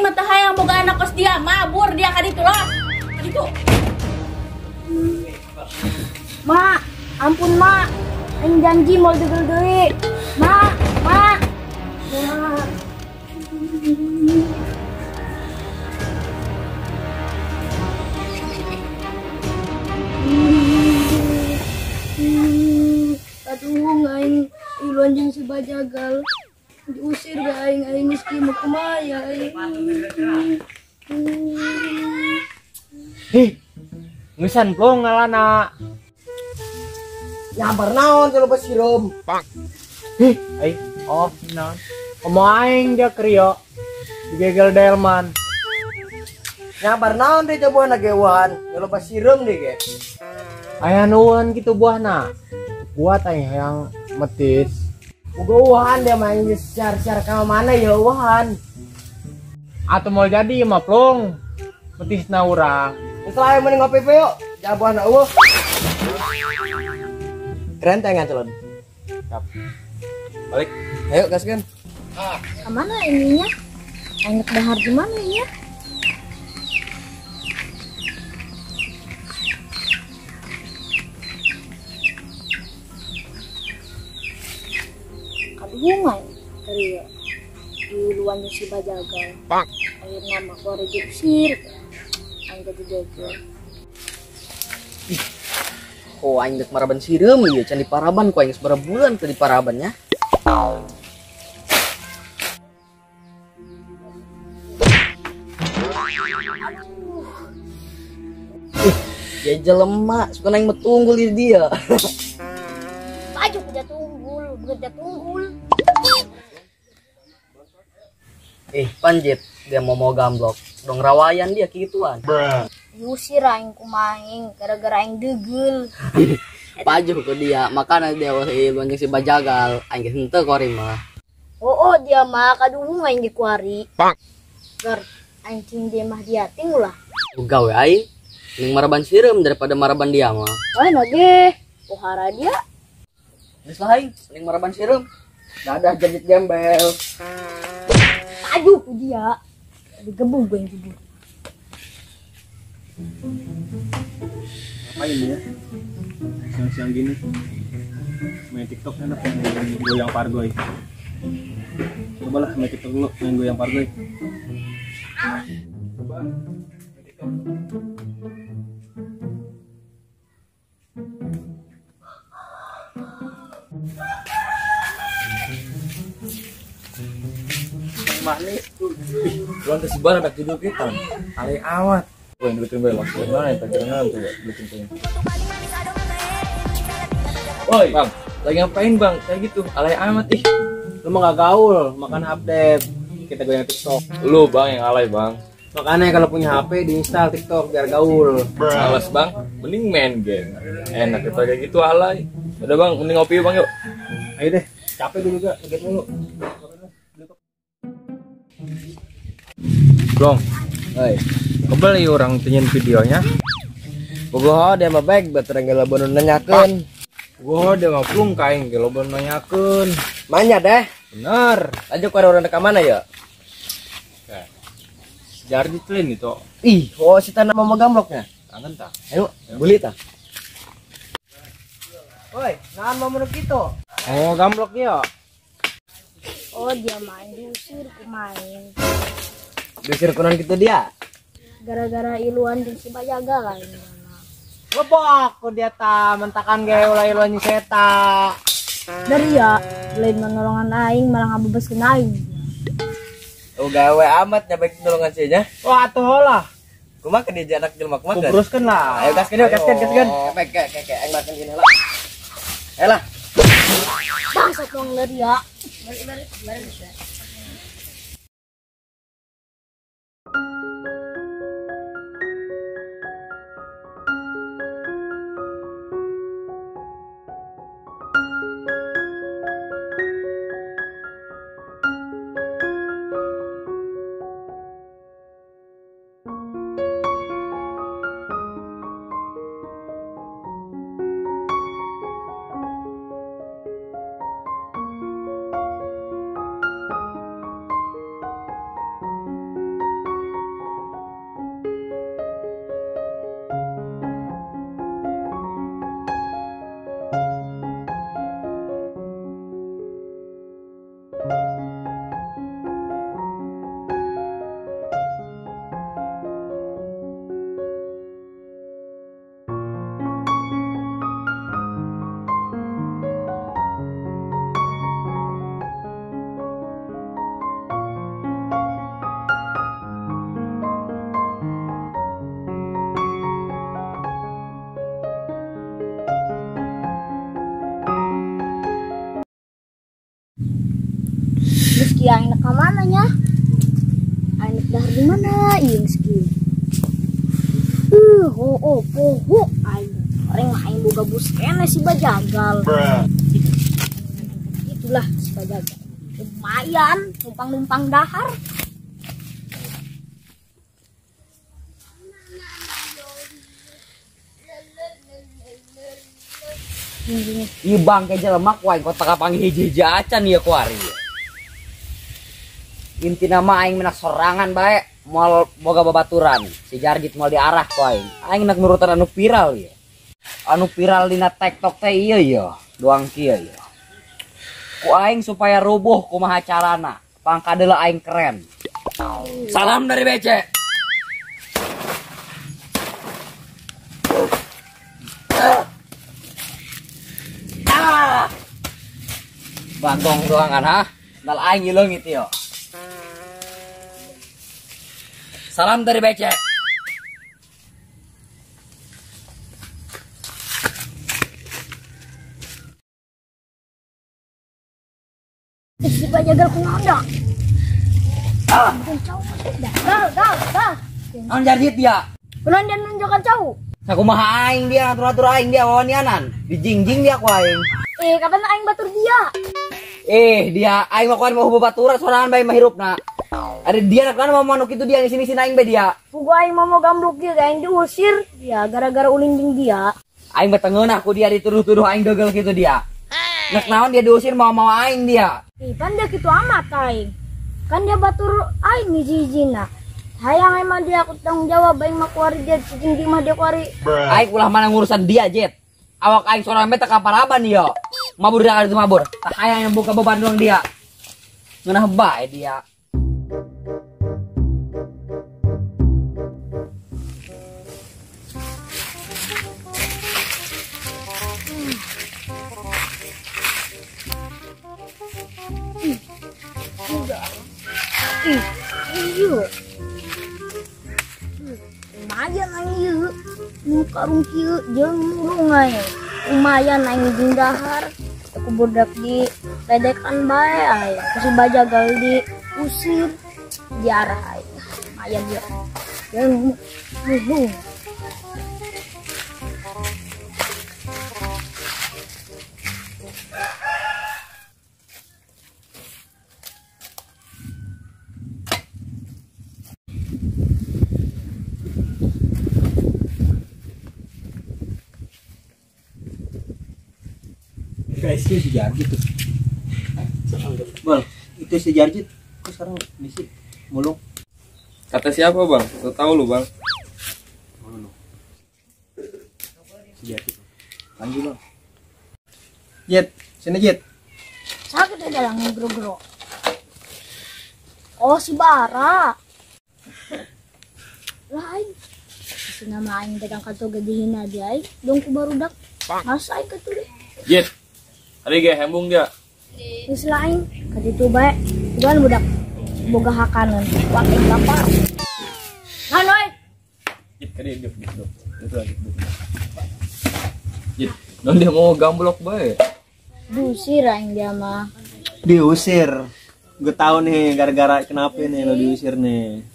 mah teu hayang boga anak kos dia, mabur dia ka ditu lah. Ka ditu. Ma, ampun ma. Aing janji mau degel deui. Ma, ma. Ma. Aduh, aing iluan jeung si Bajagal. Diusir be aing, aing geus kieu mah kumaha ya aing. Hih. Ngeusan plong ngalana. Nyabar naon kalau basireum. Hih, aing oh naon. Komo aing dia kriyo. Digegel delman. Nyabar naon deh buahna gewan. Kalau basireum deh ge. Aya nuan gitu buahna. Buat aing yang metis. Uga uahan dia main siar-siar ka mana ya uahan. Atau mau jadi mah plong. Metisna urang. Geus lah mending ngopi pe yuk. Jabuahna eueuh. Keren teh ngacelon. Siap. Balik. Ayo gaskeun. Kemana ininya? Aing dahar di mana ya? Kaduhungan kali ya. Di luannya si Bajagal. Akhirnya mah keluar diusir. Aing jadi degel. Ih. Oh aing dek maraban sireum ieu can diparaban ku aing geus sabaraha bulan teu diparaban nya. Ih, ya jelema suka aing metunggul di dia. Baju kerja tunggul, bekerja tunggul. Eh, panjit dia mau gamblok. Dong rawayan dia kituan. Diusir aing kumaing gara-gara aing degel. Pajuh ke dia, makana dia iluan jeung si Bajagal, aing geus henteu kuari mah. Oh, dia mah kaduhung aing di kuari. Gar aing cing dia mah dia ting ulah. Gawe aing ning maraban sireum daripada maraban dia mah. Oh, nage. Pohara dia. Geus lah aing ning maraban sireum. Dadah jajit gembel. Pajuh ku dia. Digebung gue yang jebur. Ngapain ya? Siang-siang gini main TikTok enak, main goyang pargoy. Cobalah main TikTok dulu, main goyang pargoy. Coba main TikTok. Manis. Ih, luan teh si Bar ada judul kita. Alay awat. Wah, yang duitin bae langsung mana ya pacaran coba duitin kayaknya. Woi, Bang, lagi ngapain, Bang? Kayak gitu, alay amat ih. Lu mah gak gaul, makan update. Kita goyang TikTok. Lu, Bang, yang alay, Bang. Makanya kalau punya HP diinstal TikTok biar gaul. Males, Bang. Mending main game. Enak kita kayak gitu alay. Udah, Bang, mending ngopi Bang yuk. Ayo deh, capek gue juga, ngeget mulu. Blong. Oi. Kebeli orang tinyin videonya. Bogoh dia mah baik batur geus loba nu nanyakeun. Bogoh dia mah plung ka aing ge loba nu nanyakeun. Manya deh. Bener. Lanjut ka orang ka mana ya? Jardi telin itu. Ih, oh si tanah mau gambloknya. Kangen tah. Ayo, beli tah. Woi, naon mau menurut kitu? Oh, gamblok ya. Oh, dia main diusir kumain. Diusir kunan gitu dia. Gara-gara iluan jeung si Bajagal lah ini mah. Lebok ku dia ta mentakan ge ulah iluan si eta. Dari ya, lain nolongan aing malah ngabebaskeun aing. Oh, gawe amat nya baik nolongan sih nya. Wah, atuh lah. Kumaha ke dia anak jelema kumaha? Kubruskeun lah. Ayo gaskeun yuk, gaskeun, gaskeun. Kek kek kek aing makan gini lah. Ayo lah. Bangsat dong dari ya. Balik balik balik. Kieu aing ka mana nya? Aing dahar di mana ieu geus kieu? Oh, poho aing. Orang mah aing boga bus kene si Bajagal. Itulah si Bajagal. Lumayan numpang-numpang dahar. Ieu bangke jelema ku aing kota kapanggih hiji-hiji acan ieu ku ari. Intina mah aing menak sorangan bae moal boga babaturan. Si Jarjit moal diarah ku aing. Aing nak nurutan anu viral ieu. Anu viral dina TikTok teh ieu ieu, doang kieu ieu. Ku aing supaya rubuh kumaha carana. Pangkadeula aing keren. Salam dari BC. Bagong doang kan ha? Nal aing ieu leungit ieu. Salam dari BC. Si Bajagal kunaon da? Ah. Gal. Naon Jarjit dia? Kunaon dia nunjukan cau? Sakumaha aing dia ngatur-atur aing dia wawanianan. Dijingjing dia ku aing. Kapan aing batur dia? Dia aing mah kuan mau babaturan sorangan bae mah hirupna. Ada dia nak mau manuk itu dia ngisi-ngisi aing bae dia. Pugu aing mah mau gambluk dia aing diusir dia gara-gara ulin jeung dia. Aing mah tengeunah ku dia dituduh-tuduh aing degel kitu dia. Nek naon dia diusir mau-mau aing dia. Pan dia kitu amat aing. Kan dia batur aing hiji-hijina. Hayang emang dia aku tanggung jawab aing mah kuari dia cicing di mah dia kuari. Aing ulah mana ngurusan dia Jet. Awak aing sorangan bae teu kaparaban ieu. Mabur dia itu mabur. Tak hayang yang buka beban doang dia. Ngeunah bae dia. Iya. Lumayan aing ieu. Nu karung kieu jeung mulung aing. Lumayan aing jeung dahar. Aku budak di ledekan bae aing. Ku si Bajagal diusir diarah aing. Lumayan ieu. Jeung mulung. Guys, itu si Jarjit tuh. Bang, itu si Jarjit. Kok sekarang misi mulung? Kata siapa, Bang? Lo tahu lu, Bang. Oh, si Jarjit. Lanjut, Bang. Jet, sini Jet. Sakit aja lah ngegro-gro. Oh, si Bara. Lah aing. Si nama aing dagang kantor gede hina dia aing. Dong ku barudak. Masa aing katuh deh. Jet. Hari ge hembung dia. Geus lain ka ditu bae. Tuan budak boga hakanan. Kuat aing lapar. Naon euy? Jit ka dieu dieu. Itu lagi. Jit, non dia mau gamblok bae. Diusir aing dia mah. Diusir. Gue tahu nih gara-gara kenapa nih lo diusir nih.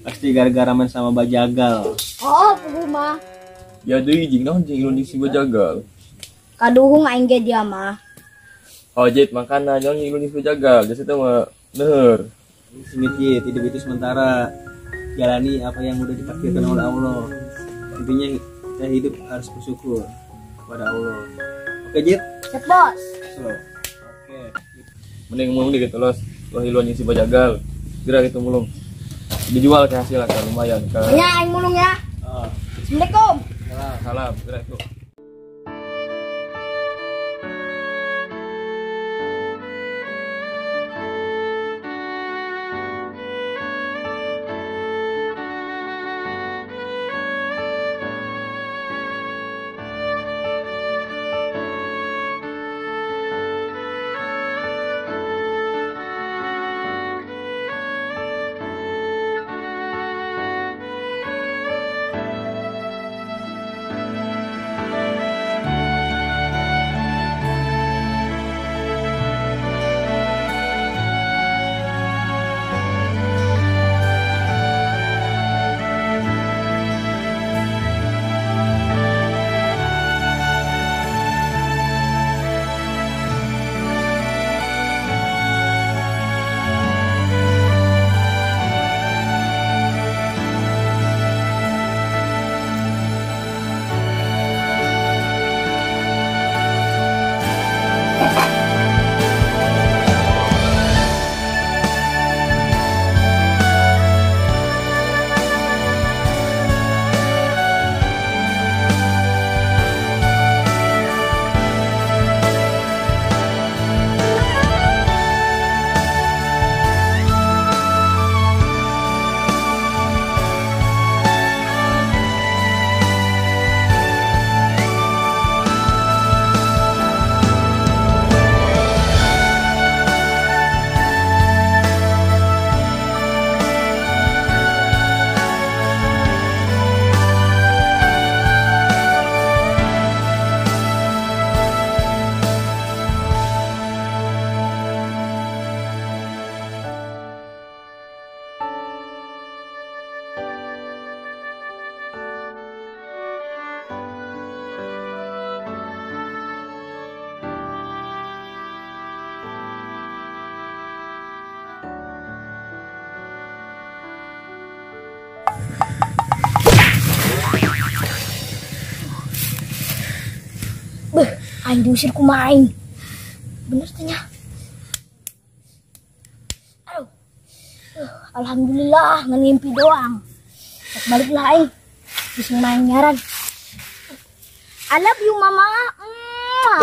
Pasti gara-gara main sama Bajagal. Oh, pugu mah. Ya deui jeung naon jeung ilun si Bajagal. Kaduhung aing ge dia mah. Oh Jit, makana jangan ilun si Bajagal. Jadi itu mah neuheur. Ingat Jit, hidup itu sementara. Jalani apa yang udah ditakdirkan oleh Allah. Intinya kita hidup harus bersyukur kepada Allah. Oke Jit? Siap bos. So, oke. Mending mulung dikit los. Loh ilun si Bajagal. Gerak itu mulung. Dijual ke hasil kan lumayan. Ya aing mulung ya. Oh. Assalamualaikum. Salam, gerak itu. Aing diusir kumaha aing. Bener teh nya. Aduh. Alhamdulillah ngan ngimpi doang. Balik lah aing. Bisa main nyaran. I love you mama. Mwah.